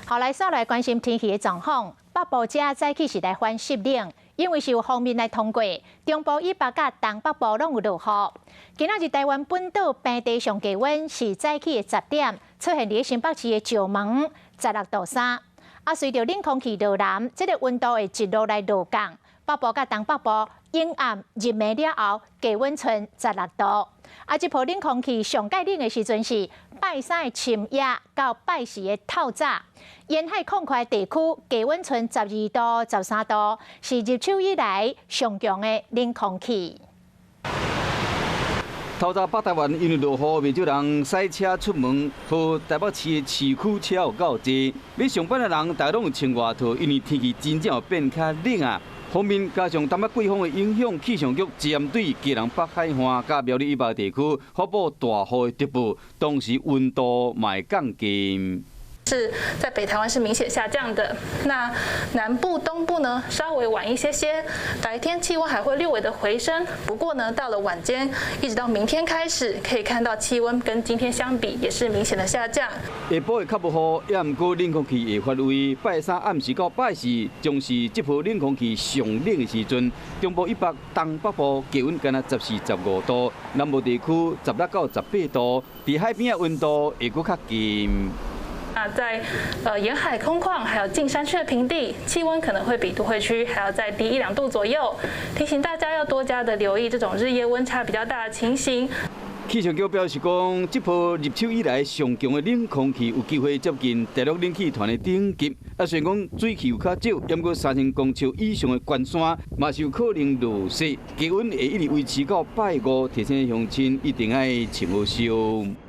好，來煞來關心天氣的狀況。北部遮早起是來反濕冷，因為是有鋒面來通過，中部以北佮東北部攏有落雨。今仔日台灣本島平地上低溫是早起的10點，出現佇新北市的石門16.3度。啊，隨著冷空氣落南，這個溫度會一路來落降。北部佮東北部陰暗入暝了後，低溫賰16度。啊，這波冷空氣上蓋冷的時陣是拜三的深夜到拜四的透早，沿海曠闊地區低溫賰12度、13度，是入秋以來上強的冷空氣。透早北台灣因為落雨，袂少人駛車出門，予台北市的市區車有夠濟。欲上班的人，大家攏有穿外套，因為天氣真正有變較冷啊。鋒面加上東北季風的影響，氣象局針對基隆北海岸佮苗栗以北地區發布大雨的特報，同時溫度嘛會降低。是在北台灣是明顯下降的，那南部、東部呢稍微晚一些些，白天氣溫還會略微的回升，不過呢到了晚間，一直到明天開始，可以看到氣溫跟今天相比也是明顯的下降。下晡會較無雨，也毋過冷空氣會發威。拜三暗時到拜四，將是這波冷空氣上冷的時陣。中部以北、東北部低溫干焦14、15度，南部地區16到18度，佇海邊的溫度會閣較低。啊，在沿海空曠還有近山區的平地，氣溫可能會比都會區還要再低一兩度左右。提醒大家要多加的留意這種日夜溫差比較大的情形。氣象局表示講，這波入秋以來上強的冷空氣有機會接近大陸冷氣團的頂級。啊，雖然講水汽有較少，毋過3000公尺以上的懸山嘛是有可能落雪，低溫會一直維持到拜五。提醒鄉親一定愛穿好少。